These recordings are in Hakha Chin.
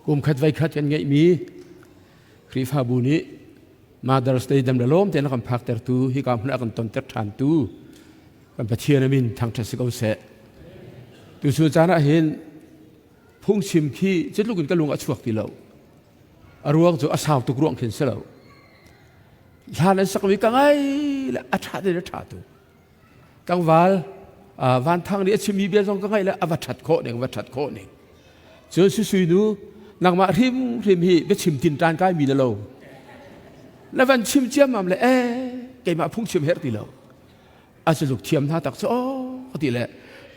Kum khat vai khat kan ngeihmi Khrihfabu nih Mother's Day dam le lawm tein a kan phaktertu hika hmun a kan tonter ṭhantu kan Pathian a min thangṭhat si ko seh. Tuchun caan ah hin phungchim khi cutluk in ka lung a chuak ti lo. A ruang cu a sau tuk ruang khin si lo. Hlan an sakmi ka ngai le a ṭha te le ṭha tu. Tlangval Van Thang nih a chimmi bia zong ka ngaih le a va ṭhat khawh ning, va ṭhat khawh ning. Cun Susui nu, nangmah hrimhrim hi biachim tin ṭan kai mi na lo. Na van chim ciammam le eh keimah phungchim herh ti lo. A zuluk thiam hna tak cu aw ti le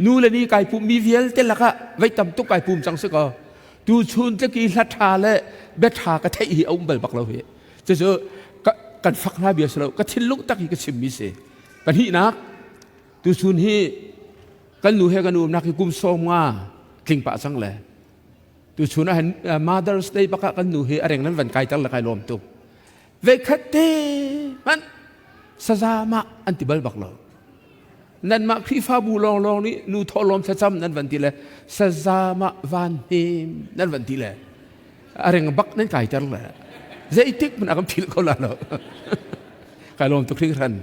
nu le ni kai pum mi vialte lakah vei tam tuk kai pum cang si ko. Tu chun tlaki hla ṭha le bia ṭha ka theih hi a um bal bak lo hi. Cucu kan fak hna bia si lo, ka thinlung tak hi ka chimmi si. Pahnihnak, tuchun hi kan nu he kan umnak hi kum 50 tling pah cang le tuchun ah hin Mother's Day bakah kan nu hi a reng nan van kai ter le kai lawm tuk. Veikhat te hmanh sazama an ti bal bak lo. Nanmah Khrihfabu lawnglawng nih nu thawhlawm thlacam nan van ti le sazama van hnem nan van ti le a reng bak nan kai ter le zeitik hmanh a kan philh kho la lo. Kai lawm tuk hringhran.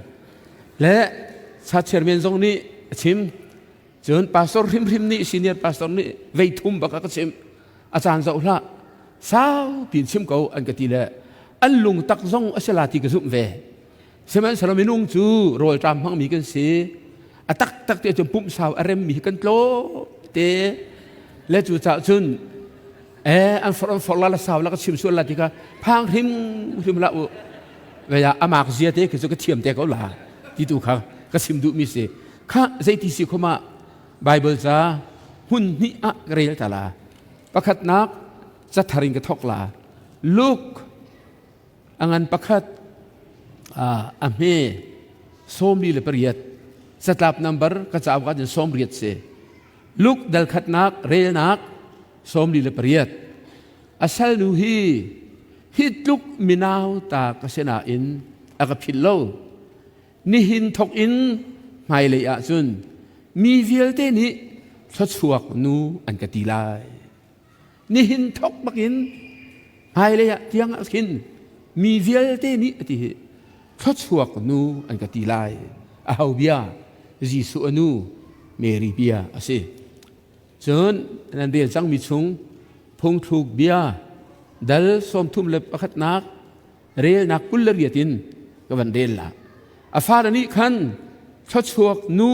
Le sa chairman zong nih a chim. Cun pastor hrimhrim nih senior pastor nih vei thum bak a ka chimh. A caan zoh hlah. Sau pin chim ko an ka ti le an lung tak zong a si la ti ka zumh ve. Sihmanhsehlaw minung cu rawl ṭam hmangmi kan si. A taktak te cun pumh sau a remmi hi kan tlawm te. Le cu cah cun an forh an forh la la sau la ka chim sual la ti kha phang hrim hrim hlah u. Veya amak zia te khi cu ka thiam te ko la ti tu kha ka chim duh mi si. Kha zeiti si khoma Bible ca hmun hnih ah ka rel ta la. Pakhatnak cathar in ka thok la. Luke a ngan pakhat a hme 48 catlap number ka cauk ah cun 80 si. Luke dal khatnak relnak 48 a salnu hi hi tluk minau ta ka si nain a ka philh lo. Nihin thok in hmailei ah cun mi vialte nih thluachuak nu an ka ti lai. Nihin thok bakin hmailei ah tiang ah khin mi vialte nih a ti hi thluachuak nu an ka ti lai. Aho bia? Jesuh a nu Mary bia a si. Cun nan rel cangmi chung phungthluk bia dal 31nak relnak 28 in ka van rel la. A fale nih khan thluachuak nu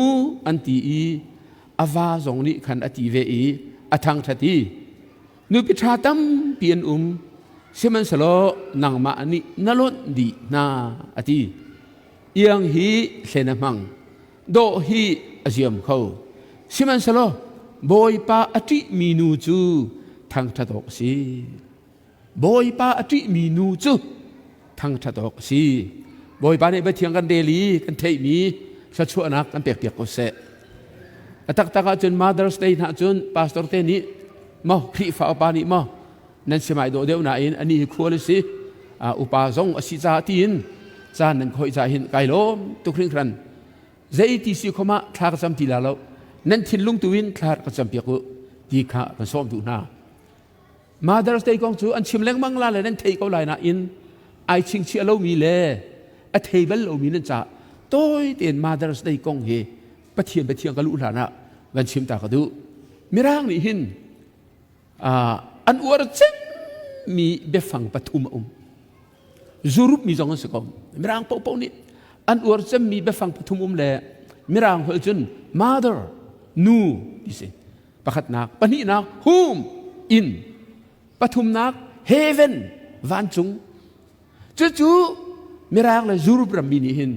an ti i a va zong nih khan a ti ve i a thangṭhat i nupi ṭha tampi an um sihmanhsehlaw nangmah nih na lonh dih hna a ti. Iang hi hlen a hmang dawh hi a ziam kho sihmanhsehlaw Bawipa a ṭihmi nu cu thangṭhat awk a si. Bawipa a ṭihmi nu cu thangṭhat awk a si. Bawipa nih Pathian kan rel i kan theihmi thluachuahnak kan pekpiak ko seh. A taktak ahcun Mother's Day hna cun pastor te nih maw Khrihfa upa nih maw nan simai dawh deuh nain ani hi khual a si upa zong a si caah tiin caan nan khawih caah hin kai lawm tuk hringhran. Zei ti si khom ah thla ka cam ti la lo nan thinlung tu in thla ka cam piak u ti kha kan sawm duh hna. Mother's Day kong cu an chim lengmang la le nan thei ko lai nain ai chingchiah lomi le a thei bal lomi nan caah tawi tein Mother's Day kong hi Pathian Pathian ka luh hlan ah van chim ta ka duh. Mirang nih hin an uar cemmi biafang pathum a um. Zurup mi zong an si ko. Mirang paohpaoh nih an uar cemmi biafang pathum um le Mirang holh cun mother, nu ti si. Pakhatnak, pahnihnak home, inn. Pathumnak heaven, vancung. Cucu Mirang le Europe rammi nih hin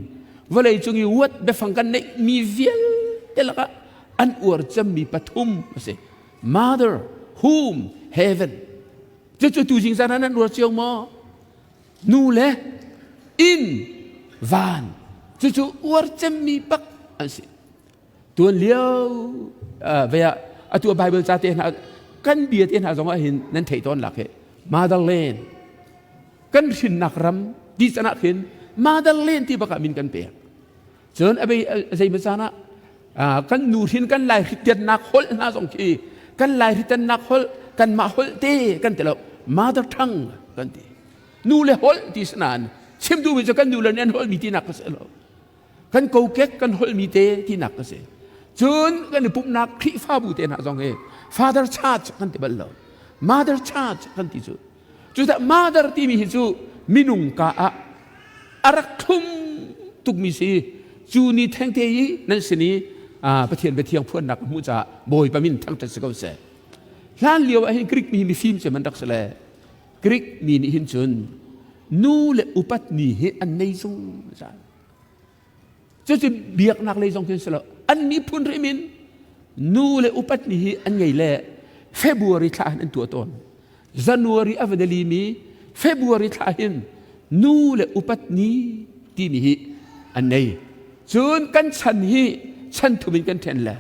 vawlei cung i uat biafang kan neihmi vialte lakah an uar cemmi pathum a si. Mother, home, heaven. Cucu tu zing zan ah nan uar cio maw? Nu le inn, van. Cucu uar cemmi bak an si. Tuan lio ve ah atu a Bible ca te hna kan bia te hna zong ah hin nan theih tawn lak hi motherland kan hrinnak ram ti can ah khin motherland ti bak ah min kan pek cun a bei zei ma caan ah kan nu hrin kan lai hrittiannak holh hna zong khi Kan lai ritannak holh, kanmah holh te kan ti lo. Mother tongue kan ti. Nu le holh ti si nain chim duhmi cu kan nu le nih an holhmi tinak ka si lo. Kan kokek kan holhmi te tinak ka si. Cun kan i pumhnak Khrihfabu te hna zong hi Father Church kan ti bal lo. Mother Church kan ti cu. Cucaah mother timi hi cu minung ka ah a rak thlum tukmi si. Cu ni thengte i nan sin i Pathian biathiang phuannak ka hmuh caah Bawipa min thangṭhat si ko seh. Hlan lio ah hin Greek mi hi mifim cem an rak si le Greek mi nih hin cun nu le upat ni hi an nei zungzal. Cucu biaknak lei zong khin si lo. An miphun hrim in nu le upat ni hi an ngei le February thla hin an tuah tawn. January a van li mi February thla hin nu le upat ni timi hi an nei. Cun kan chan hi chan thum in kan ṭhen le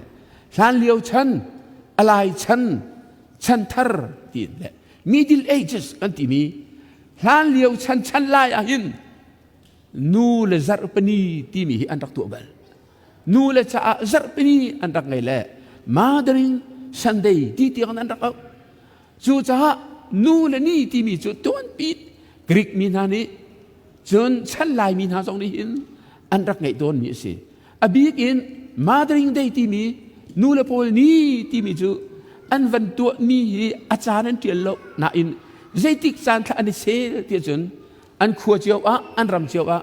hlan lio chan, alai chan, chan thar tiin le middle ages kan timi hlan lio chan chan lai ah hin nu le zarhpini timi hi an rak tuah bal. Nu le caah zarhpini an rak ngei le Mothering Sunday ti tiang an rak auh. Cucaah nu le ni timi cu tuanpi Greek mi hna nih cun chan lai mi hna zong nih hin an rak ngeih tawnmi a si. A bik in Mothering Day timi nu le pawl ni timi cu an van tuahmi hi a caan an ṭial lo nain zeitik caan thla an i sel ti cun an khua cio ah an ram cio ah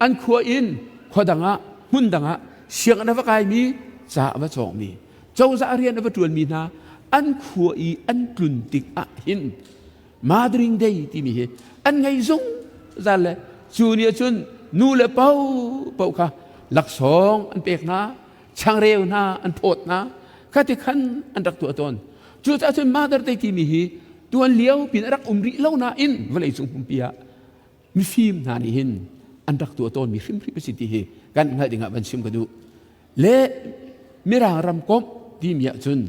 an khua in khua dang ah hmun dang ah sianginn a va kaimi ca a va cawngmi cozah rian a va ṭuanmi hna an khua i an tlun tik ah hin Mothering Day timi hi an ngei zungzal le cu ni ahcun nu le pau paoh kha laksawng an pek hna changreu hna an phawt hna khati khan an rak tuah tawn cucaah cun Mother Day timi hi tuan lio pin a rak um rih lo nain vawleicung pumpi ah mifim hna nih hin an rak tuah tawnmi hrimhrim a si ti hi kan hngalh dingah van chim ka duh le mirang ram komh timi ahcun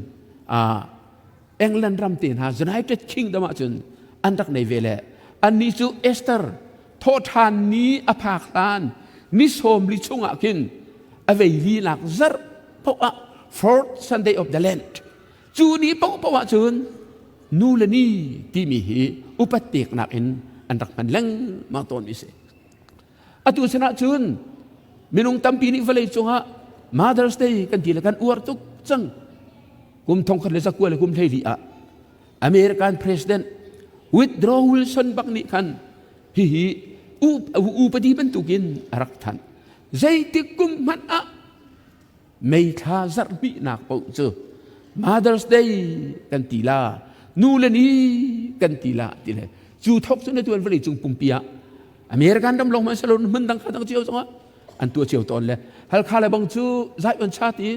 England ram te hna United Kingdom ahcun an rak nei ve le annih cu Esther thawhṭhan ni a phak hlan ni 40 chungah khin a vei nak zarh poah ah fourth Sunday of the Lent Cu ni paohpaoh ahcun nu le ni timi hi upat peknak in an rak hman lengmang tawnmi a si. Atu chan ahcun minung tampi nih vawlei cungah Mother's Day kan ti le kan uar tuk cang. Kum 1914 le kum 14 ah American President Woodrow Wilson bak nih khan hihi upadi bantukin a rak thanh. Zeitik kum hmanh ah May thla zarhhnihnak paoh cu Mother's Day kan ti la, nu le ni kan ti la ti le cu thok cu na tuan vawlei cung pumpi ah American ram lawng hmanh salon hmun dang kha dang cio zongah an tuah cio tawn le halkha le bang cu zai on cha ti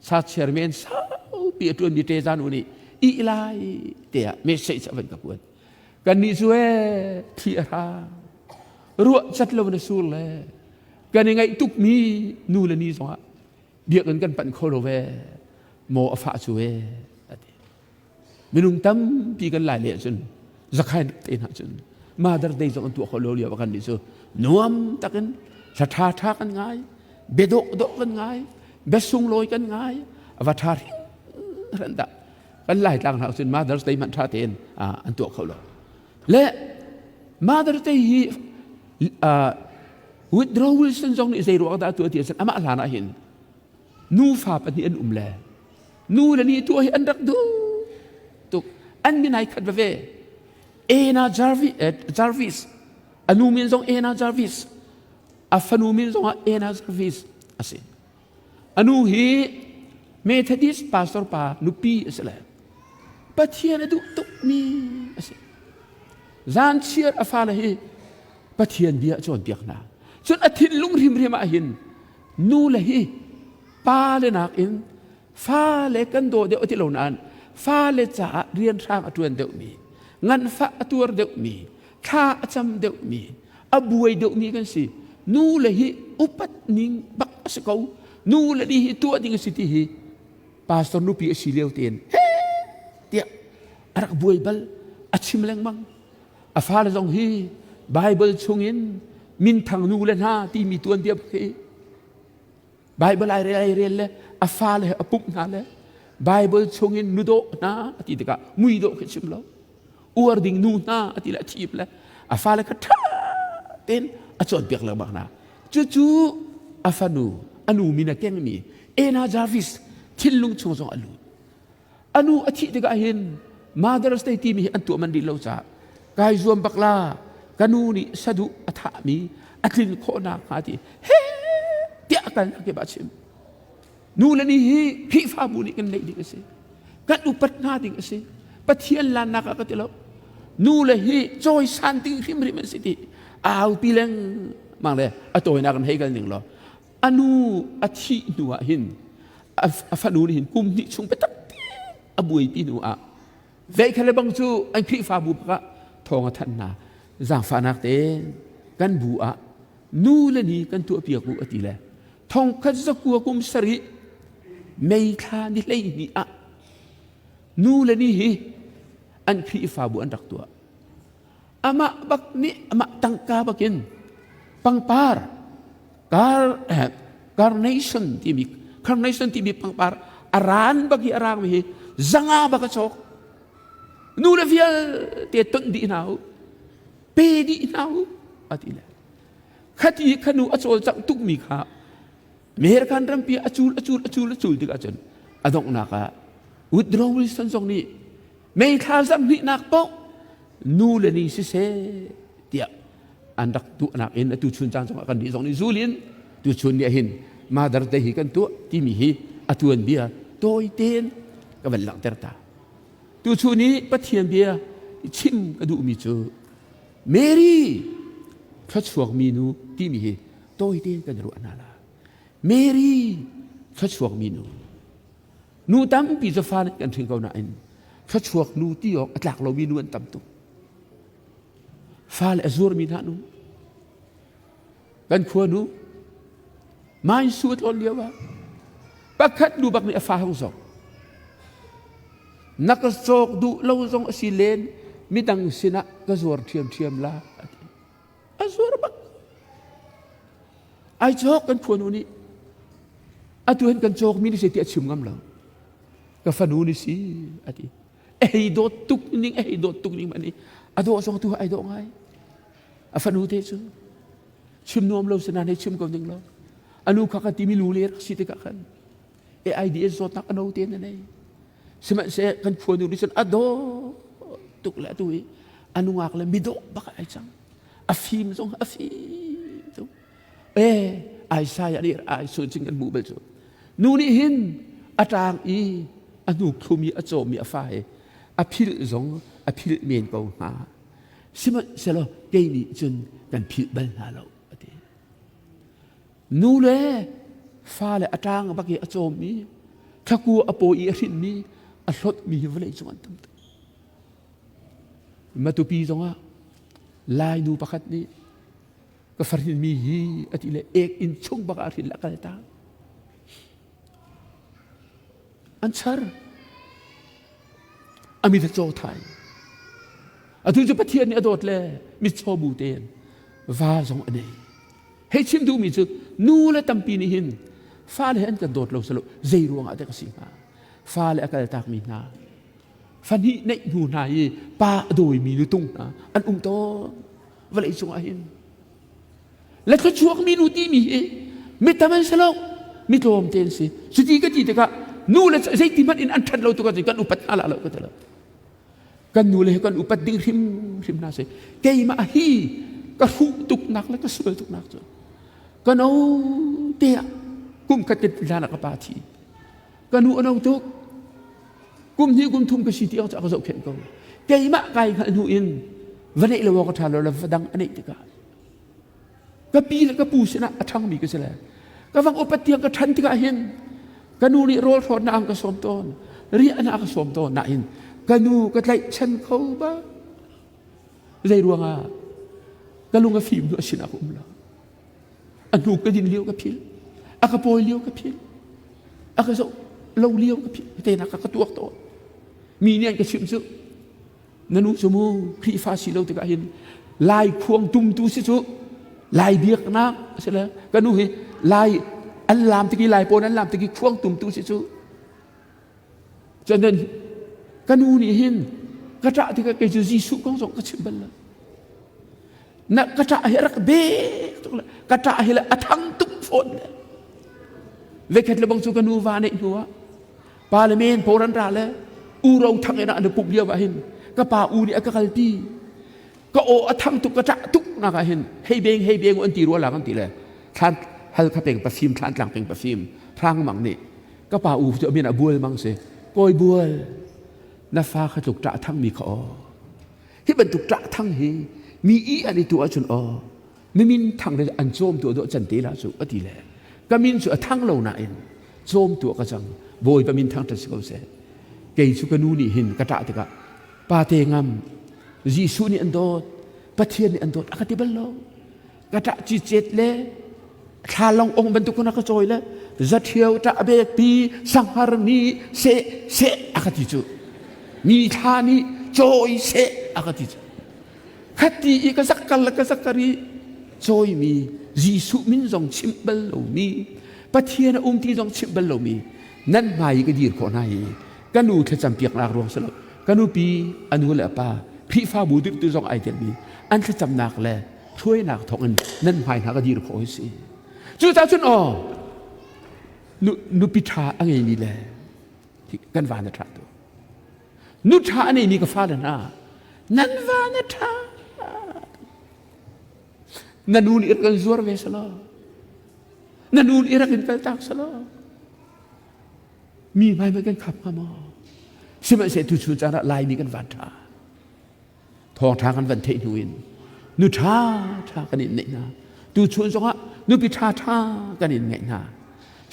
sa chairman saupi a tuan mi te zan u nih i lai te ah message a van ka kuat kan nih cu e thi a ra ruah cat lo na sur le Kan i ngaih tukmi nu le ni zongah biakinn kan panh kho lo ve maw a fah cu e ati. Minung tampi kan lai le ahcun zakhai te hna cun Mother Day zong an tuah kho lo lio kan nih cu nuam takin hla ṭha ṭha kan ngai bia dawh dawh kan ngai bia sunglawi kan ngai a va ṭha hringhran dah kan lai tlang hna cun Mother's Day hmanh ṭha tein an tuah kho lo le Mother Day hi Woodrow Wilson zong nih zei ruang dah tuah ti a amah hlan ah hin nufa pahnih an um le nu le ni tuah hi an rak duh tuk an min ai khat veve Anna Jarvis, Jarvis a nu min zong Anna Jarvis a fanu min zong ah Anna Jarvis a si a nu hi Methodist pastor pa nupi a si le Pathian a duh tukmi a si zan chiar a fale hi Pathian bia a cawnpiak hna. Cun a thinlung hrimhrim ah hin nu le hi pa le nakin fale kan daw deuh a ti lo nain fale caah rianhrang a ṭuan deuhmi, nganfah a tuar deuhmi, thla a cam deuhmi, a buai deuhmi kan si. Nu le hi upat ning bak a si ko. Nu le ni hi tuah ding a si ti hi pastor nupi a si lio tein he tiah a rak buai bal a chim lengmang. A fale zong hi Baibal chungin minthang nu le hna timi tuanbia bak hi Baibal ai rel ai rel le a fale he a pumh hna le. Bible chungin nu dawh hna a ti tikah mui dawh khi chim lo. Uar ding nu hna a ti le a thip le a fale kha ṭha tein a cawnpiak lengmang hna. Cucu a fanu, a nu min a kengmi Anna Jarvis thinlung chung zong a lut. A nu a thih tikah hin Mother's Day timi hi an tuah man rih lo caah kai zuam bak la ka nu nih saduh a thahmi a tlin khawhnak hnga ti he tiah a kalnak kip ah chim. Nu le ni hi Khrihfabu nih kan neih ding a si. Kan upat hna ding a si. Pathian lannak ah ka ti lo. Nu le hi cawisan ding hrimhrim an si ti au pi lengmang le a tawinak in hei kal ning law a nu a thih hnu ah hin a fanu nih hin kum hnih chung biatak a buaipi hnu ah veikhat le bang cu an Khrihfabu pakah thawng a thanh hna zaangfahnak tein kan bu ah nu le ni kan tuahpiak u a ti le thongkhat zakua kum sarih mei thla ni 12 ah nu le ni hi an Khrihfabu an rak tuah amah bak nih amah tangka bakin pangpar car carnation timi carnation timi pangpar a ran bak hi a rang mi hi zanga bak a cawk nu le vialte tonh dih hna u pe dih hna u a ti le khati khanu a cawlcangh tuk mi kha American rampi a cul a cul a cul a cul tikah cun a donghnak ah Woodrow Wilson zong nih mei thla zarhhnihnak paoh nu le ni siseh tiah an rak tuahnak in atu chun caan zongah kan nih zong nih zul in tuchun ni ahhin Mother Day hi kan tuah timi hi a tuan bia tawi tein ka van langhter ta. Tuchun i Pathian bia chim ka duhmi cu Mary thluachuakmi nu timi hi tawi tein kan ruah hna la. Mary thluachuakmi nu Nu tampi cu fa nih kan hring ko nain thluachuak nu ti awk a tlak lomi nu an tam tuk. Fale a zuarmi hna nu kan khua nu mai su a tlawn lio ah pakhat nu bak nih a fa hong zok. Na ka cawk duh lo zong a si len midang sinah ka zuar ṭhiamṭhiam la a ti. A zuar bak. Ai cawk kan khua nu nih atu hin kan cawkmi ni si ti a chim ngam lo. Ka fanu ni si a ti. A hei dawt tuk ning a hei dawt tuk ning mani a dawh zong tu ai dawh ngai. A fanu te cu chim nuam lo si nan hei chim ko ning lo. Anu kha ka timi lu le rak si tikah khan AIDS zawtnak a no te na nei. Sihmanhseh kan khua nu nih cun a dawh tuk le atu i a nungak le midawh bak ai cang. A fim zong a fim tuk. Eh, Isaiah nih ai sun cing kan hmuh bal cu. Nu nih hin a ṭang i a hnuk thlum i a cawm i a fa i a philh zong a philh men ko hnga. Sihmanhsehlaw kei nih cun kan philh bal hna lo a ti. Nu le fale a ṭang bak i a cawmmi, thlakua a paw i a hrinmi, a hlotmi hi vawlei cung an tam tuk. Matupi zongah Lai nu pakhat nih ka farhinmi hi a ti le ek inn chung bak ah hrin le a kal ta. An char. A mit a caw thai. Atu cu Pathian nih a dawt le mitcaw bu tein va zong a nei. Hei chim duhmi cu nu le tampi nih hin fale an kan dawt lo salo zei ruangah dek a si hnga fale a kaltakmi hna fahnih neih hnu hna i pa a dawimi nutung hna an um tawn vawlei cungah hin le thluachuakmi nu timi hi mi tam an si lo mi tlawm te an si cuti ka ti tikah nu le zeiti hmanh in an ṭhat lo tuk ahcun kan upat hna lah lo ka ti lo kan nu le kan upat ding hrimhrim hna sih keimah hi ka hruh tuknak le ka sual tuknak cu ka no te ah kum khat ka hlan ah ka pa thi ka nu a no tuk kum hnih kum thum ka si ti awk cu a ka zohkhenh ko keimah kai hngalh hnu in va neih lo awk a ṭha lo le va dang a neih tikah ka pi le ka pu sinah a ṭhangmi ka si le ka vang upat tiang ka ṭhan tikah hin ka nu nih rawl hrawtnak an ka sawm tawn riahnak a ka sawm tawn nain ka nu ka tlaihchan kho ba zei ruangah ka lung a fim hnu a sinah ka um lo a hnu ka din lio ka phil a ka pawi lio ka phil a ka zoh lo lio ka phil tenak ka ka tuak tawn mi nih an ka chimh cu Na nu cu mu Khrihfa si lo tikah hin Lai khuang tumtu si cu Lai biaknak a si le ka nu hi Lai an laam tiki Lai pawn an laam tiki khuang tumtu si cu. Cun ka nu nih hin ka ṭah tikah kei cu Jesuh kong zong ka chim bal lo. Na ka ṭah hi a rak bek tuk le ka ṭah hi le a thang tuk fawn le. Vekhat le bang cu ka nu va neih hnu ah parliament pawl an ra le u ro thang in an pup lio ah hin ka pa u nih a ka kalpi. Ka aw a thang tuk ka ṭah tuk nak ah hin hei beng hei beng an ti rua lang an ti le thlan hal kha peng pafim thlan tlang peng pafim hrang mang nih ka pa u cu amin ah bual mang si kawi bual na fa kha tluk ṭah thang mi kha aw hi bantuk ṭah thang hi mi i an i tu ahcun aw mi min thang le an cawm tu dawh can te la cu ati le ka min cu a thang lo nain cawm tu ka cang bawipa min thang ṭhat si ko seh kei cu ka nu nih hin ka ṭah tikah pate ngam Jesuh nih an dawt Pathian nih an dawt a ka ti bal lo ka ṭah cicet le thla long ong bantuk na ka cawi le zathiau ṭah bek pi sanghar ni se se a ka ti cu ni thla nih cawi se a ka ti cu khati i ka zakkar le ka zakkar i cawimi Jesuh min zong chimh bal lomi Pathian a um ti zong chimh bal lomi nan hmai i ka dir khawh hna hi ka nu thlacam piaknak ruang si lo ka nupi a nu le a pa Khrihfabu dirhtu zong ai telmi an thlacamnak le hruainak thawngin nan hmai hna ka dir khawh hi si. Cucaah cun aw nupi ṭha a ngeimi le kan van a ṭha tu. Nu ṭha a neimi ka fale hna nan van a ṭha. Na nu nih kan zuar ve selaw. Na nu nih rak in kaltak selaw. Mi hmai kan khap hnga maw? Sihmanhsehlaw tu chun caan ah Laimi kan van ṭha. Thawngṭha kan van theih hnu in nu ṭha ṭha kan in neih hna. Tuchun zongah nupi ṭha ṭha kan in ngeih hna.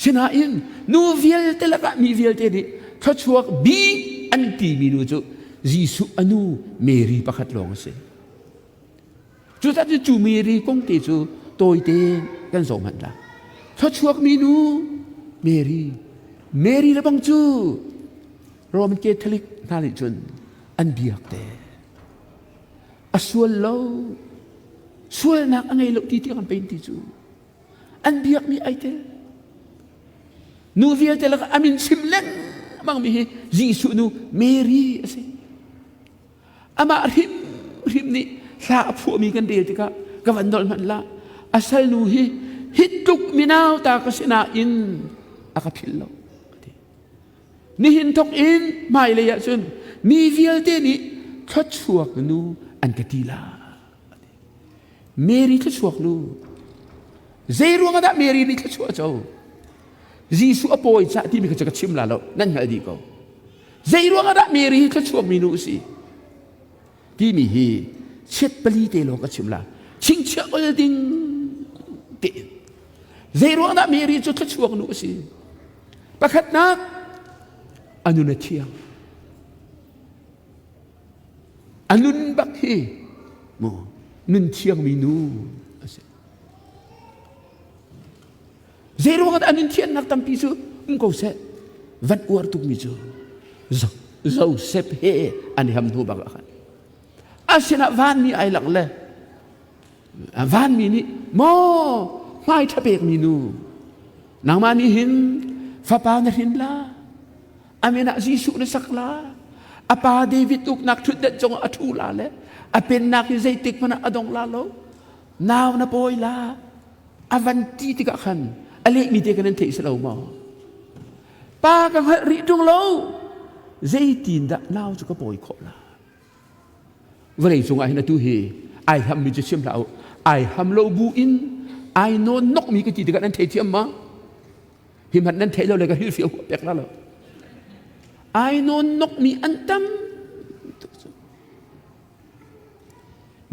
Sinain nu vialte lakah mi vialte nih thluachuak bik an timi nu cu Jesuh a nu Mary pakhat lawng a si. Cucaah cu Mary kong te cu tawite kan zoh hmanh la. Thluachuakmi nu Mary. Mary le bang cu Roman Catholic hna nih cun an biak te. A sual lo. Sualnak a ngei lo ti tiang an pein ti cu. An biakmi ai tel. Nu vialte lakah a min chim lengmang mi hi Jesuh nu Mary a si. Amah hrimhrim nih hla a phuahmi kan rel tikah ka van nolh hmanh la. A salnu hi hi tluk minau ta ka si nain a ka philh lo. Nihin thawk in hmailei ah cun mi vialte nih thluachuak nu an ka ti la. Mary thluachuak nu. Zei ruang ah dah Mary nih thluachuah co? Jesuh a pawi cah timi kha cu ka chim la lo. Nan hngalh dih ko. Zei ruang ah dah Mary hi thluachuak mi nu a si? Timi hi chiat pali te lawng ka chim la. Chingchiah ol ding tein. Zei ruang dah Mary cu thluachuak nu a si? Pakhatnak, a nun a thiang. A nun bak hi mu nun thiangmi nu a si. Zei ruangah dah a nun thiannak tampi cu um ko seh van uar tukmi cu Joseph he an i ham hnu bak ah khan a sinah vanmi ai lang le Vanmi nih maw hmai ṭha pekmi nu nangmah nih hin fapa na hrin la amin ah Jesuh na sak la a pa David uknak ṭhutdan cungah a ṭhu la le a pennak hi zeitik hmanh ah a dong la lo nau na pawi la a van ti tikah khan a lehmi te kan nan theih si lo maw pa ka hngalh rih ṭung lo zeitin dah nau cu ka pawi khawh la Vawlei cungah hin atu hi ai hammi cu chim hlah u. Ai ham lo bu in ai nawn nokmi ka ti tikah nan theithiam ma? Hi hmanh nan theih lo le ka hrilhfiah huah pek la lo. Ai nawn nokmi an tam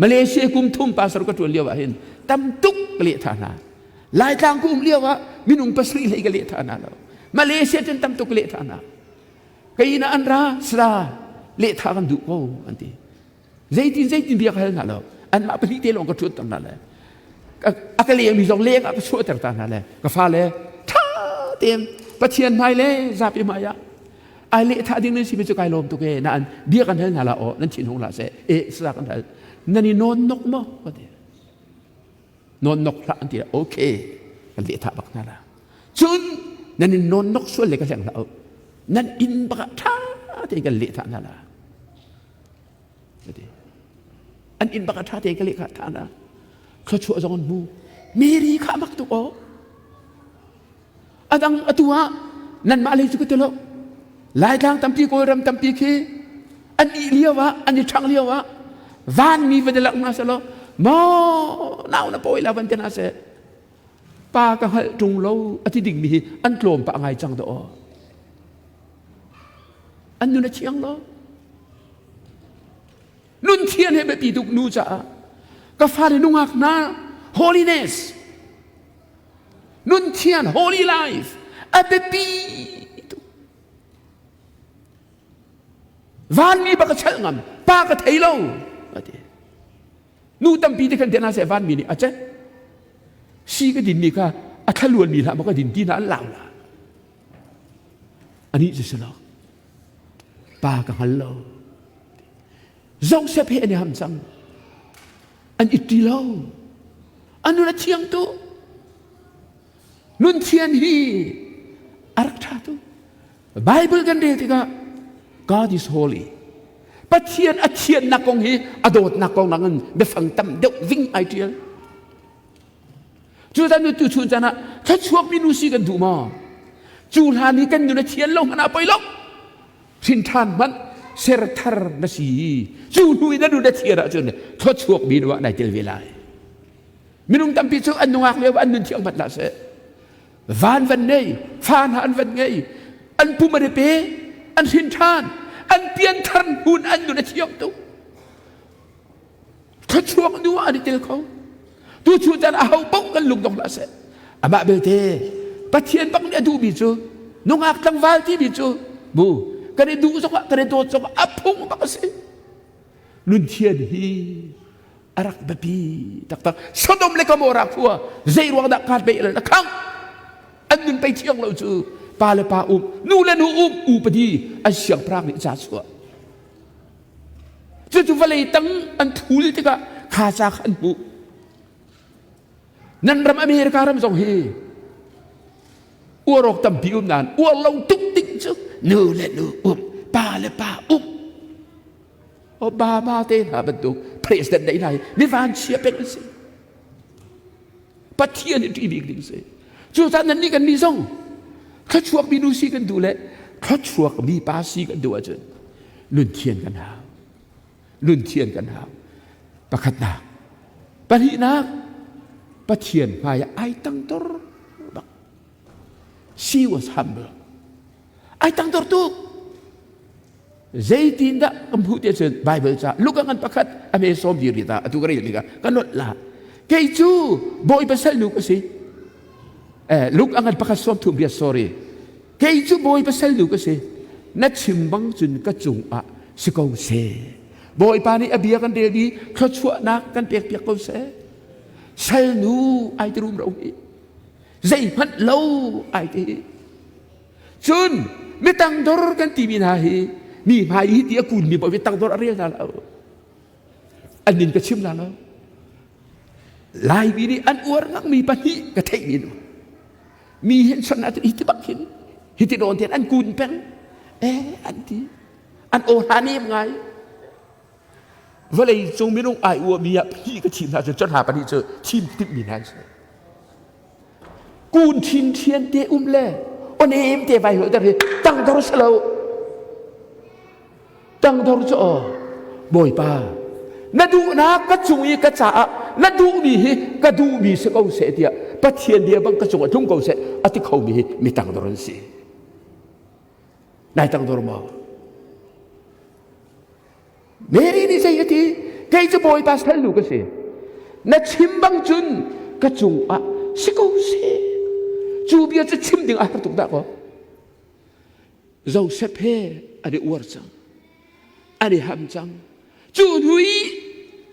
Malaysia kum thum pastor ka ṭuan lio ah hin tam tuk ka leh tha hna. Laitlang ka um lio ah minung pasarih hlei ka leh tha hna lo. Malaysia cun tam tuk ka leh tha hna. Ka inn ah an ra sara lehthah kan duh ko an ti. Zeitin zeitin bia ka hal hna lo. Anmah pahnih te lawng ka ṭhut ter hna le a ka lengmi zong leng ah ka chuahter ta hna le ka fale ṭha tein Pathian hmai le zapi hmai ah ai lehthah ding nan si mi cu kai lawm tuk e nain bia kan hal hna la aw nan thin hung hlah seh e sara kan hal nan i nawn nok maw ka ti nawn nok hlah an ti okay kan lehthah bak hna la cun nan in nawn nok sual le ka hleng hlah u nan inn bak ah ṭha. tein kan leh than hna la. An inn bak ṭha tein ka leh than hna. Thluachuah zong an hmu. Mary kha mak tuk aw. Adang atu ah nanmah lei cu ka ti lo. Laitlang tampi Kawlram tampi khi an ih lio ah an i ṭhang lio ah vanmi van i lak hna selaw maw nau na pawi la van ti hna seh. Pa ka hngalh ṭung lo a ti dingmi hi an tlawm pah ngai cang dah aw. An nun a thiang lo. Nun thian he biapi tuk nu caah ka fale nungak hna holiness nun thian holy life a biapi tuk. Vanmi bak ka chalh ngam pa ka thei lo a ti. Nu tampi te khan te hna seh vanmi nih a cek si ka dinmi kha a thlaluanmi hlah maw ka din ti hna an lau la. Anih cu si lo. Pa ka hngal lo. Joseph he an i ham cang. An itti lo. An nun a thiang tu. Nun thian hi a rak ṭha tu. Bible kan rel tikah God is holy. Pathian a thiannak kong hi a dawtnak kong nangin biafang tam deuh ving ai ṭial. Cu nu tu chun caan ah thluachuak mi nu si kan duh maw? Cu hlan i kan nun a thian lo hmanh ah poi lo. Hrin ṭhan hmanh ser thar na si. Cu hnu i na nun a thian ahcun thluachuak mi nu ah nai tel ve lai. Minung tampi cu an nungak lio an nun thiang hmanh hlah seh. Van van nei, fa hna an van ngei, an pum an i pe, an hrin ṭhan, an pian thar hmun an nun a thiang tuk. Thluachuak nu ah an i tel kho. Tu chu caan aho paoh kan lung dong hlah seh. Amah belte Pathian bak nih a duhmi cu nungak tlangval timi cu bu kan i duh zongah kan i dawt zongah a phung bak a si. Nun thian hi a rak biapi taktak. Sodom le Gomorrah khua zei ruang dah kaat bei a khang an nun pei thiang lo cu pa le pa um nu le nu um upadi an siangpahrang nih ca chuah. Cucu vawlei tang an thul tikah kha ca kha an hmuh. Nan ram America ram zong hi uar awk tampi um nain uar lo tuk ding cu nu le nu um, pa le pa um. Obama te hna bantuk president nei hna hi mi vanchia pek an si. Pathian i ṭih bik ding si. Cucaah nannih kan nih zong thluachuakmi nu si kan duh le thluachuakmi pa si kan duh ahcun nun thian kan hau. Nun thian kan hau. Pakhatnak. Pahnihnak, Pathian hmai ah ai tangtor bak. She was humble. Ai tangtor tuk. Zeitindah kan hmuh ti ahcun Bible ca Luka ngan pakhat a hme sawm dir ta atu ka rel tikah ka nolh la. Kei cu Bawipa salnu ka si. Eh, Luke a ngan pakhat 30 riat sorry. Kei cu Bawipa salnu ka si. Na chim bang cun ka cungah si ko seh. Bawipa nih a bia kan rel i thluachuahnak kan pek piak ko seh. Salnu ai ti rum ro hi. Zeihmanh lo ai ti hi. Cun mi tangdor kan timi hna hi mi hmai hi ti a kunmi paoh hi tangdor a rel hna lo. An min ka chim hna lo. Laimi nih an uar ngangmi pahnih ka theihmi nu. Mi hin son ah hi ti bak hin hi ti nawn ten an kun peng. Eh an ti. An aw hna nem ngai. Vawlei cung minung ai uami ah pahnih ka thim hna cun cu hna pahnih cu thim timhmi hna an si. Kun thin thian te um le onem te vai holh hi tangdor si lo. Tangdor cu aw Bawipa na duhnak ka cung i ka caah na duhmi hi ka duhmi si ko seh tiah Pathian bia bang ka cung ah tlung ko seh a ti khomi hi mi tangdor an si. Nai tangdor maw? Mary nih zei a ti? Kei cu Bawipa salnu ka si. Na chim bang cun ka cungah si ko seh. Cu bia cu chim ding a har tuk dah kaw. Joseph he an i uar cang. An i ham cang. Cu hnu i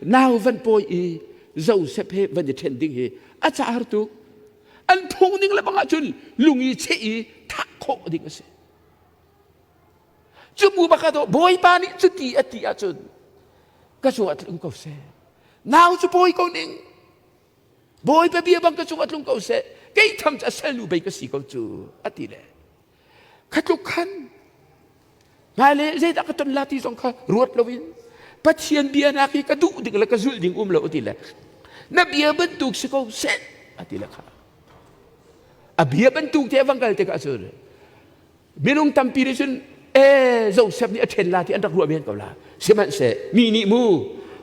nau van pawi i Joseph he van i ṭhen ding hi a ca har tuk. An phung ning le bang ahcun lung i cheh i thah khawh ding a si. Cu bu bak ah Bawipa nih cuti a ti ahcun ka cungah tlung ko seh. Nau cu pawi ko ning. Bawipa bia bang ka cungah tlung ko seh. Kei tham cu a salnu bei ka si ko cu a ti le. Kha tluk khan. Hmailei zeidah ka ton la ti zong kha ruat loin Pathian bia nak hi ka duh ding le ka zulh ding um lo ti le na bia bantuk si ko seh a ti le kha a bia bantuk te a vang kal tikah cun minung tampi nih cun e Joseph nih a ṭhen la ti an rak ruah men ko la sihmanhseh mi nih mu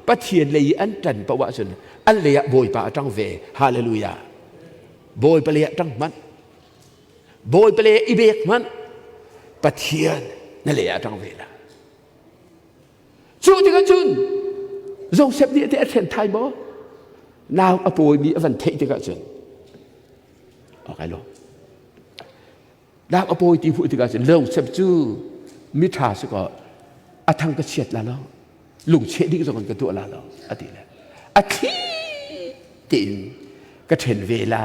Pathian lei i an ṭan paoh ahcun an lei ah Bawipa a ṭang ve. Hallelujah. Bawipa lei ah ṭang hmanh. Bawipa le i bek hmanh Pathian na lei ah ṭang ve la. Cu tikah cun Joseph nih a ṭhen thai maw? Nau a pawimi a van theih tikah cun okay lo. Nau a pawi ti hmuh tikah cun Joseph cu miṭha si kaw a thang ka chiat la lo. Lungcheh ding zong in ka tuah la lo a ti le a thli tein ka ṭhen ve la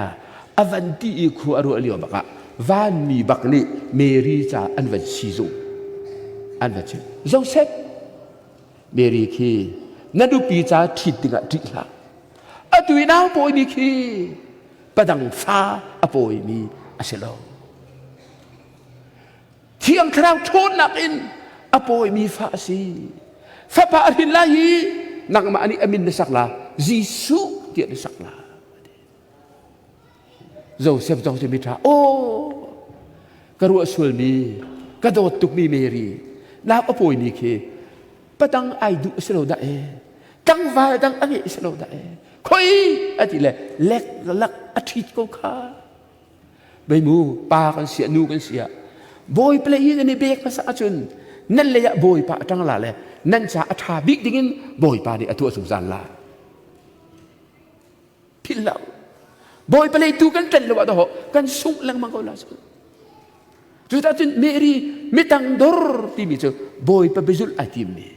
a van ti i khua a ruah lio bak ah vanmi bak nih Mary ca an van sizung an van chim. Joseph, Mary khi na nupi ca ṭhit dingah ṭih hlah, atu i nau pawimi khi padang fa a pawimi a si lo, Thiang Thlarau ṭhawnnak in a pawimi fa a si. Fapa a hrin lai i nangmah nih a min na sak la, Jesuh tiah na sak la. Joseph zong cu miṭha, aw ka ruah sualmi, ka dawt tukmi Mary, nau a pawimi khi padang ai duh a si lo dah e, tlangval dang a ngeih a si lo dah e, khoi a ti le lek lak a ṭhit ko kha. Meimu pa kan si nu kan si ah Bawipa lei in an i bek hmasa ahcun nan lei ah Bawipa a ṭang la le nan ca a ṭha bik dingin Bawipa nih a tuah zungzal la. Philh lo. Bawipa lei tu kan ṭan lo ah dawh kan sungh lengmang ko la cu. Cucaah cun Mary mitang dor timi cu Bawipa biazulh ai timmi.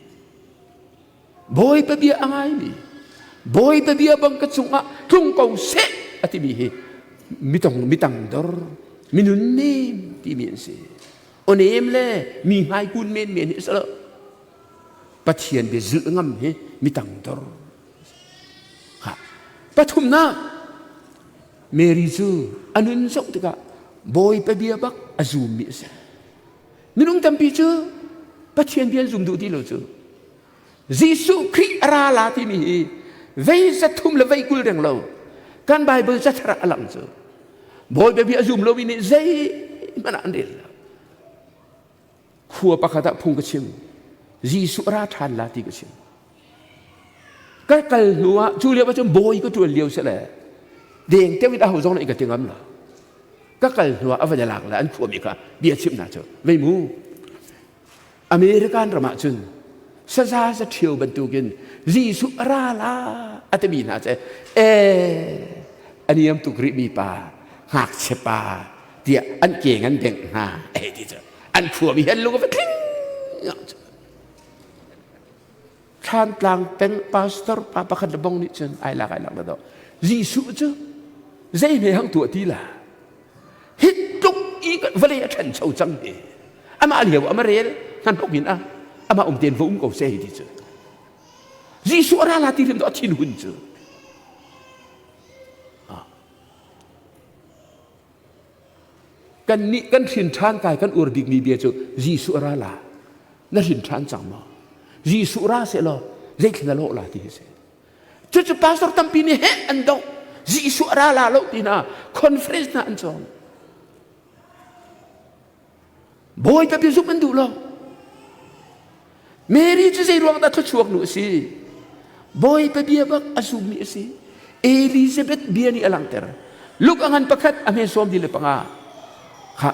Bawipa bia a ngaimi, Bawipa bia bang ka cungah tlung ko seh a timi hi mitong mitang dor minun nem timi an si. Onem le mi hmai kun men men hi salo. Pathian bia zulh ngam hi mitang dor. Ha. Pathumnak Mary cu a nun zoh tikah Bawipa bia bak a zummi a si. Minung tampi cu Pathian bia an zum duh ti lo cu. Jesuh Khrih a ra la timi hi vei 320 reng lo kan Bible cathar ah a lang cu. Bawipa bia a zum lomi nih zeihmanh ah an rel lo. Khua pakhat ah phung ka chim. Jesuh ra ṭhan la ti ka chim. Ka kal hnu ah cu lio ah cun bawi ka ṭuan lio si le deng teuh in aho zong nih ka ti ngam lo. Ka kal hnu ah a van i lak le an khuami kha bia chimh hna cu vei mu American ram ah cun saza za ṭhio bantukin Jesuh a ra la a timi hna cu ee a niam tuk rih mi pa ngakchia pa tiah an keng an bengh hna eh ti cu an khuami hi an lung a va tling. Thlantlang peng pastor pa pakhat le bong nih cun ai lak ai lak na do Jesuh cu zei hme hang tuah ti la hi tluk i vawlei a ṭhancho cang hi amah lio ama rel hnan in a amah um ten va um ko se hi ti cu Jesuh a ra la ti hrim a thin hun cu. Kan nih kan hrin ṭhan kai kan ur bikmi bia cu Jesuh a ra la na hrin ṭhan cang maw? Jesuh ra seh law zeithil na lawh la ti hi si. Cucu pastor tampi nih heh an doh. Jesuh a ra la lo ti hna conference hna an cawng. Bawipa bia zumh an duh lo. Mary cu zei ruang dah thluachuak nu a si? Bawipa bia bak a zummi a si. Elizabeth bia nih a langhter. Luke a ngan pakhat a hme 45. Kha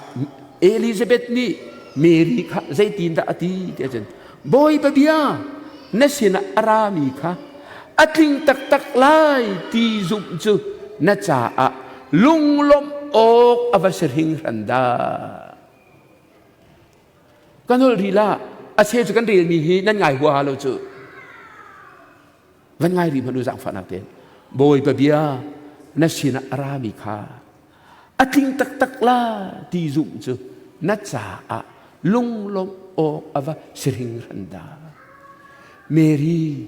Elizabeth nih Mary kha zeitin dah a ti ti ahcun Bawipa bia na sinah a rami kha a tling taktak lai ti zumh cu na caah lunglawmh awk a va si hringhran dah. Ka nolh rih la, a cheu cu kan relmi hi nan ngai huaha lo cu. Van ngai rih hmanh u zaangfahnak tein. Bawipa bia na sinah a rami kha a tling taktak la ti zumh cu na caah lunglawmh awk a va si hringhran dah. Mary,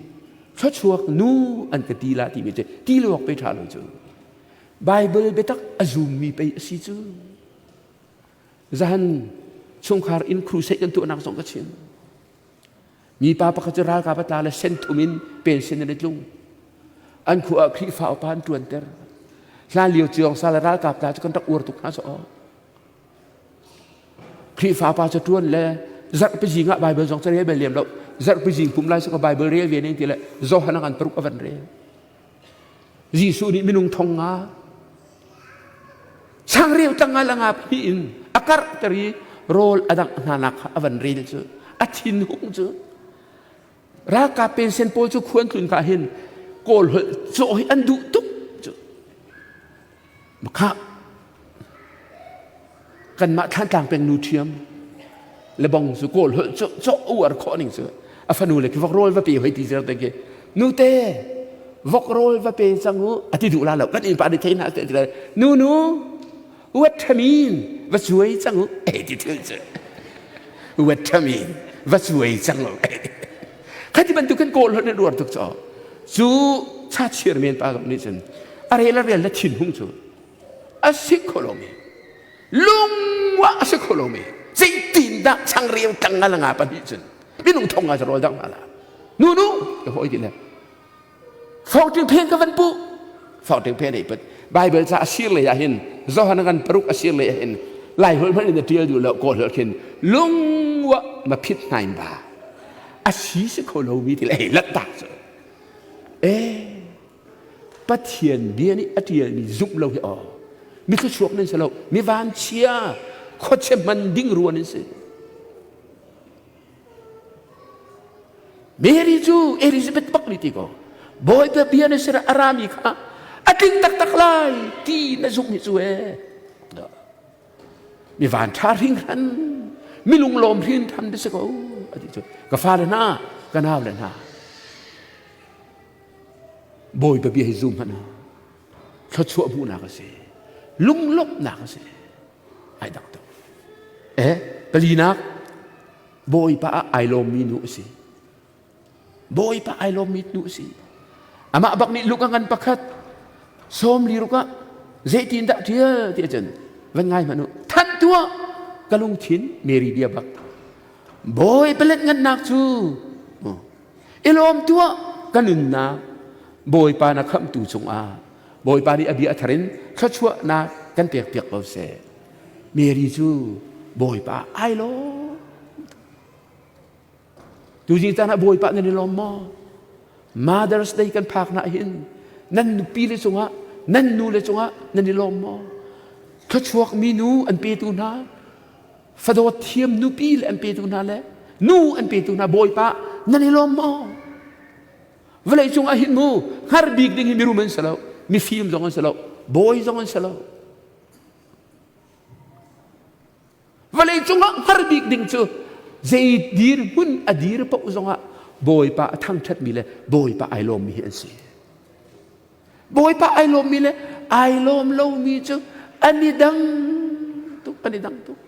thluachuak nu an ka ti la timi cu ti lo awk pe ṭha lo cu. Bible biatak a zummi pei a si cu. Zahan Chungkhar in crusade kan tuahnak zong ka chim. Mipa pakhat cu ralkap a tla le senthum in pension in a tlung. An khua ah Khrihfa upa an ṭuanter. Hlan lio ciong sal ralkap tla cu kan rak uar tuk hna cu. Khrihfa pa cu ṭuan le zarhpi zing ah Bible zong ca rel bel lem lo. Zarhpi zing pum lai cu Bible rel ve ning ti le Johan an paruk a van rel. Jesuh nih minung thong nga changreu tanga la nga phi in a karhter i rawl a dangh hna nak kha a van rel cu a thin hung cu ralkap pension pawl cu khuan tlun ka hin kawl holh cawh hi an duh tuk cu kha kanmah Thlantlang peng nu ṭhiam le bong cu kawl holh cawh uar khawh ning cu a fanu le khi vok rawl va pe hoi ti zer te khi nute vok rawl va pe cang u a ti duh la lo kan innpa nih thei hna te ti nu nu wat thamin va cuai cang u eh ti thil cu wat thamin va cuai cang u khati bantuk kan kawl holh nih ruar tuk cu cu cha chir men pa zong nih cun a rel a rel na thinhung cu a si kho lomi lungwa a si kho lomi zeitin dah changreu tang nga la nga pahnih cun minung thong nga rawl dang ala nu nu ka hoi ti le fawngting phen ka van pu fawngting phen ei put bible ca asir le ah hin johan ngan paruk asir le ah hin lai hol hman in tial du lo ko hol khin lungwa ma phit hnain ba a si si kho lomi ti le hei lat tak cu eh Pathian bia nih a ṭialmi zumh lo hi aw mi thluachuak nan si lo mi vanchia khuachia hman ding ruan nan si Mary cu Elizabeth bak nih ti ko Bawipa bia na sir a rami kha a tling taktak lai ti na zumh hi cu ee mi van ṭha hringhran mi lunglawm hrinhran na si ko a ti cu ka fale hna ka nau le hna Bawipa bia hi zum hmanh u. Thluachuah hmuhnak a si. Lunglawmhnak a si. Ai dang tuk. Eh, palinak Bawipa ah ai lawmmi nu a si. Bawipa ai lawmmi nu a si. Amah bak nih Luka ngan pakhat sawm li ruk ah zeitin dah ṭial ti ahcun van ngai hmanh u. Thanh tuah ka lungthin Mary bia bak. Bawipa let ngannak cu I lawm tuah ka nunnak Bawipa na khamhtu cungah Bawipa nih a bia a thar in thluachuahnak kan pekpiak ko seh. Mary cu Bawipa ai lawm. Tuzing caan ah Bawipa nan i lawm maw? Mother's Day kan phak na hin nan nupi le cungah nan nu le cungah nan i lawm maw? Thluachuak mi nu an petu hna fadawt thiam nupi le an petu hna le nu an petu hna bawipa nan i lawm maw vawlei cung ah hin mu hngar bik ding hi mirum an si lo mifim zong an si lo bawi zong an si lo vawlei cung ah hngar bik ding cu zei dir hmun a dir paoh zong ah bawipa a thangṭhatmi le bawipa ai lawmmi hi an si Bawipa ai lawmmi le ai lawm lomi cu an i dang tuk, an i dang tuk.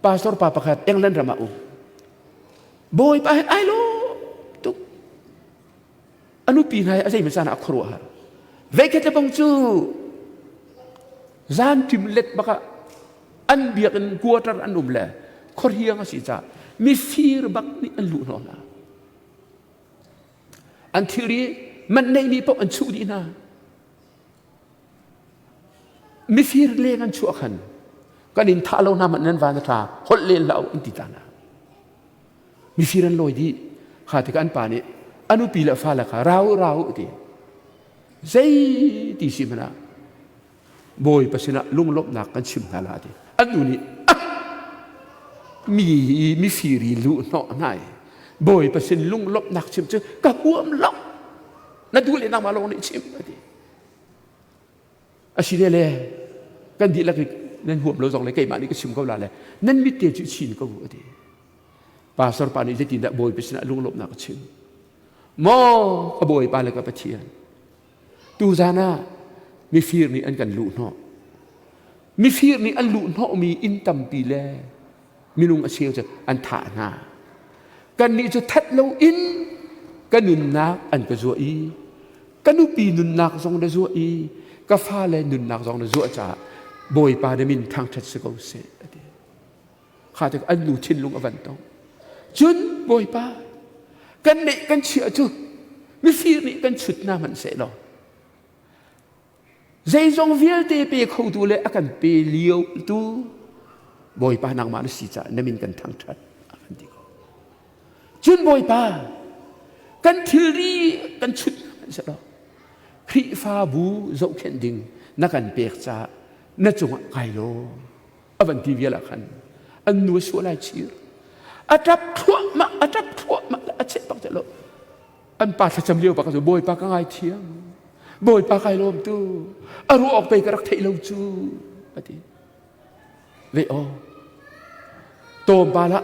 Pastor pa pakhat England ram ah um. Bawipa he ai lawm tuk. A nupi hna he a zeimaw caan ah a khuaruahhar. Veikhat le bang cu zan ṭim let bak ah an biakinn quarter an um le khuahiang a si caah mifir bak nih an luh hnawh hna. An thilri man neihmi paoh an chuh dih hna. Mifir leng an chuah khan kan in thah lo hna hmanh nan van a ṭha holh len hlah an ti ta hna. Mifir an lawi dih. Kha tikah an pa nih a nupi le fale kha rau rau ti. Zei ti si hmanh ah Bawipa sinah lunglawmhnak kan chim hna la ti. An nu nih ah mi mifir i luh hnawh hna i Bawipa sin lunglawmhnak chim cu ka huam lo. Na duh le nangmah lawng nih chim a ti. A si le le kan dihlak i nan huam lo zong le keimah nih ka chim ko la le nan mit te cu chin ko a ti. Pastor pa nih zeitindah Bawipa sinah lunglawmhnak a chim? Maw ka Bawipa le ka Pathian Tuzan ah mifir nih an kan luhhnawh. Mifir nih an luhhnawhmi inn tampi le minung a cheu cu an thah hna. Kannih cu that loin ka nunnak an ka zuah i ka nupi nunnak zong na zuah i ka fale nunnak zong na zuah caah Bawipa na min thangṭhat si ko seh a ti. Kha tik an nu thinlung a van tong. Cun Bawipa, kan neih kan chiah cu mifir nih kan chut hna hmanh seh law zeizong vialte pe khotu le a kan pe lio tu Bawipa nangmah na si caah na min kan thangṭhat a kan ti ko. Cun Bawipa, kan thilri kan chut hna hmanh seh law Khrihfabu zohkhenh ding na kan pek caah na cungah kai lawm. A van ti vial ah khan an nu a suah lai chir. A ṭap thluahmah, a ṭap thluahmah, a cheh bak lo. An pa thlacam lio bak cu Bawipa ka ngaithiam. Bawipa kai lawm tu. A ruah awk pei ka rak theih lo cu a ti. Ve aw. Tawm pa lah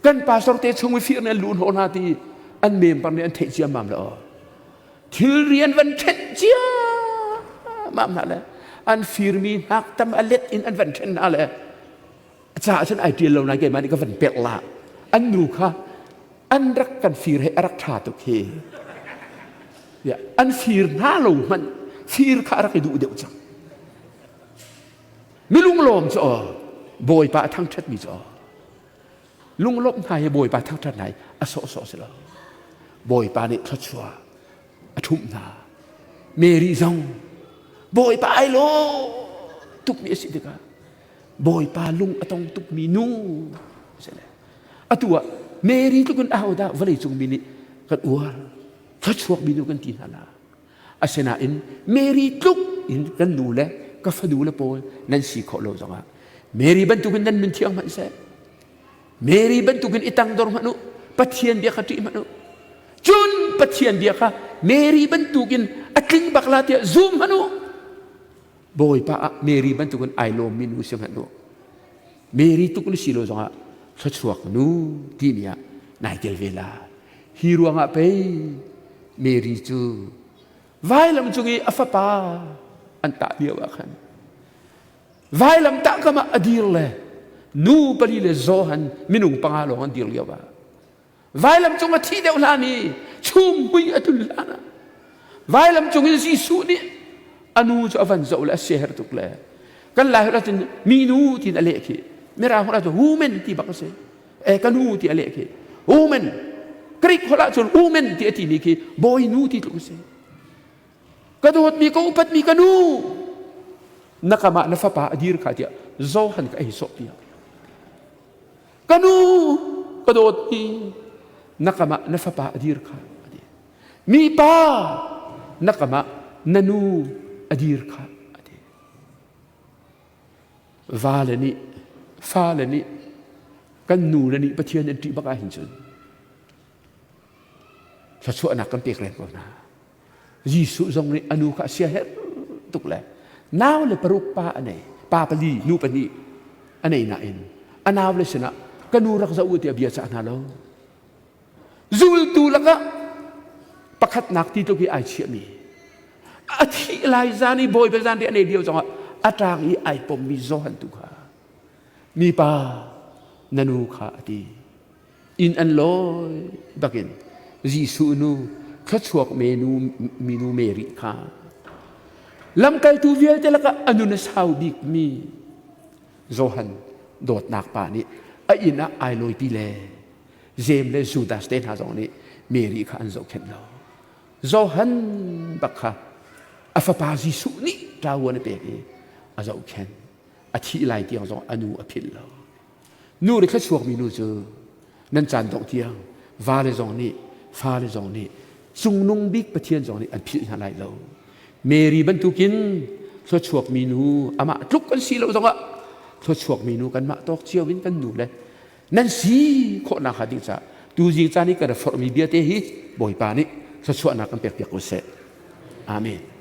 kan pastor te chung i fir nih an lu hnawh hna ti an member nih an theih ciammam le aw. Thil rian van ṭhenh ciammam hna le an firmi hnak tam a let in an van ṭhen hna le ca cun ai ṭial lo nai keimah nih ka van pelh la an nu kha an rak kan fir he a rak ṭha tuk hi an fir hna lo hmanh fir kha a rak i duh deuh cang milunglawm cu aw Bawipa a thangṭhatmi cu aw lunglawmh hna hi Bawipa thangṭhat hna hi a sawhsawh si lo Bawipa nih thluachuah a ṭhumh hna Mary zong Bawipa ai lawm tukmi a si tikah Bawipa lung a tong tukmi nu a si le atu ah Mary tluk in ahodah vawleicung mi nih kan uar thluachuakmi nu kan ti hna la Asinain Mary tluk in kan nu le ka fanu le pawl nan si khawh lo zongah Mary bantukin nan nun thiang hmanh seh. Mary bantukin i tangdor hmanh u. Pathian bia kha ṭih hmanh u. Cun Pathian bia kha Mary bantukin a tling bak la tiah zum hmanh u. Bawipa ah Mary bantukin ai lawmmi nu si hmanh u. Mary tuk na si lo zongah thluachuak nu timi ah nai tel ve la. Hi ruangah pei Mary cu vailam cung i a fapa an tah lio ah khan vailam tah kam ah a dir le nu pali le Johan minung panga lawng an dir lio ah vailam cung a thi deuh hlan i chum hui a tlun hlan ah vailam cung in Jesuh nih a nu cu a van zoh le a siaherh tuk le kan lai holh ahcun minu tiin a leh khi mirang holh ahcun woman ti bak a si e ka nu ti a leh khi woman Greek holh ahcun woman ti a timi khi bawinu ti tluk a si ka dawtmi ka upatmi ka nu na kamah na fapa a dir kha tiah Johan ka ei sawh tiah ka nu ka dawtmi na kamah na fapa a dir kha a ti mipa na kamah na nu a dir kha a ti vale nih fale nih kan nu le nih Pathian an ṭih bak ahhin cun thluachuahnak kan pek leng ko hna Jesuh zong nih a nu kha a siaherh tuk le nau le paruk pa a nei pa pali nu pahnih a nei nain a nau le sinah ka nu rak zoh u tiah bia cah hna lo zultu lakah pakhatnak ti tluk i ai chiahmi a thih lai zan i bawipa zan ri a nei lio zongah a ṭang i ai pommi Johan tu kha mipa na nu kha a ti inn an lawi bakin Jesuh nu thluachuak menu minu Mary kha lamkaltu vialte lakah a nun a sau bikmi Johan dawtnak pa nih a inn ah ai lawipi le Jeim le Judas te hna zong nih Mary kha an zohkhenh lo. Johan bak kha a fapa Jesuh nih ṭavuan a pek i a zohkhenh. A thih lai tiang zong a nu a philh lo. Nu le thluachuakmi nu cu nan caan dongh tiang vale zong nih fale zong nih cungnung bik Pathian zong nih an philh hna lai lo. Mary bantukin thluachuakmi nu amah tluk kan si lo zongah thluachuakmi nu kanmah tawk cio in kan nu le nan si khawhnak hnga ding caah tuzing caan i kan forhmi bia te hi Bawipa nih thluachuahnak kan pek piak ko seh. Amen.